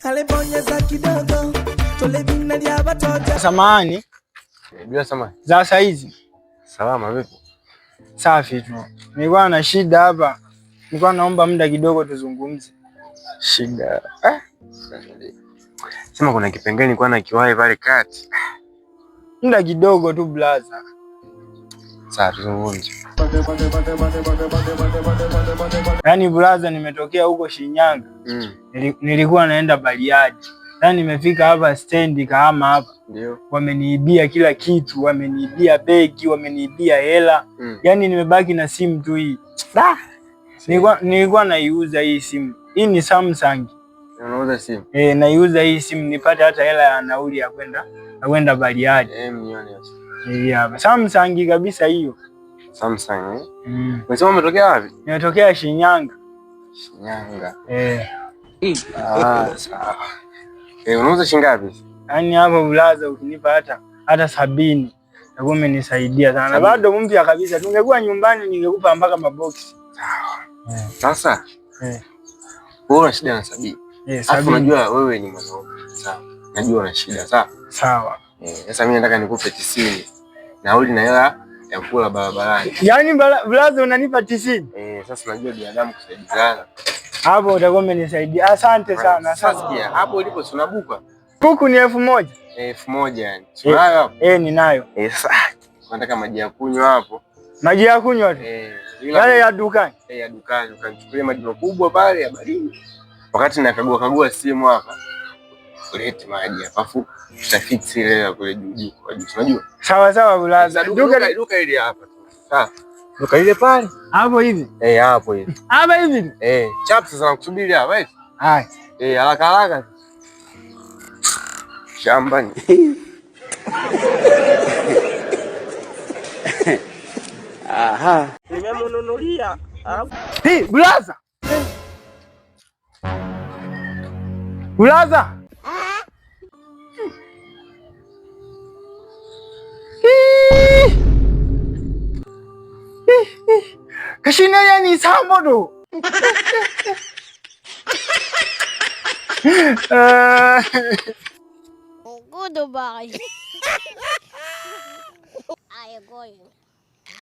Kalebonyeza kidogo tole vina lya batoto. Samahani. Bila samahani. Za saizi. Salama vipi? Safi tu. Nilikuwa na shida hapa. Nilikuwa naomba muda kidogo tuzungumze. Shida. Eh? Sema kuna kipengele nilikuwa nakiwahi pale kati. Muda kidogo tu blaza. Sawa, tuzungumze. Yaani blaza, nimetokea huko Shinyanga. Nilikuwa naenda Bariadi. Yaani nimefika hapa stendi Kahama hapa. Ndio. Wameniibia kila kitu, wameniibia begi, wameniibia hela. Yaani nimebaki na simu tu hii. Nilikuwa naiuza hii simu. Hii ni Samsung. Unauza simu? Eh, naiuza hii simu nipate hata hela ya nauli ya kwenda Bariadi. Eh, mnione sasa. Hii hapa. Samsung kabisa hiyo. Samsung eh? Unasema umetokea wapi? Nimetokea Shinyanga. Shinyanga. Eh. Ah, sawa. Eh, unauza shilingi ngapi? Yaani hapo blaza ukinipa hata 70 utakuwa umenisaidia sana. 70. Bado mpya kabisa. Tungekuwa nyumbani ningekupa mpaka maboksi. Sawa. Sasa? Wewe una shida na 70. Alafu 70. unajua wewe ni mwanaume. Sawa. Najua una shida, sawa? Sawa. Sasa mimi nataka nikupe 90. Nauli na hela ya kula barabarani. Yaani blaza unanipa 90? Sasa unajua binadamu kusaidizana. Hapo utakuwa umenisaidia. Asante sana, Sasa asante. sikia, hapo ulipo si unabuka? Kuku ni 1000. 1000 yani. Si unayo hapo? Ninayo. Sasa nataka maji ya kunywa hapo. Maji ya kunywa tu? Yale ya dukani? Ya dukani, ukanichukulia maji makubwa pale ya baridi. Wakati nakagua kagua simu hapa. Ulete maji hapa afu tutafix ile ya kule juu juu kwa juu. Unajua? Sawa sawa blaza. Duka ile hapa tu. Sawa. Duka ile pale. Hapo hivi? Hapo hivi. Hapa hivi? Chap sasa nakusubiri hapa hivi. Haya. Haraka haraka. Shambani. Aha. Nimemnunulia. Hey, blaza. Blaza. Kashina ni sambo. Goodbye. I am going.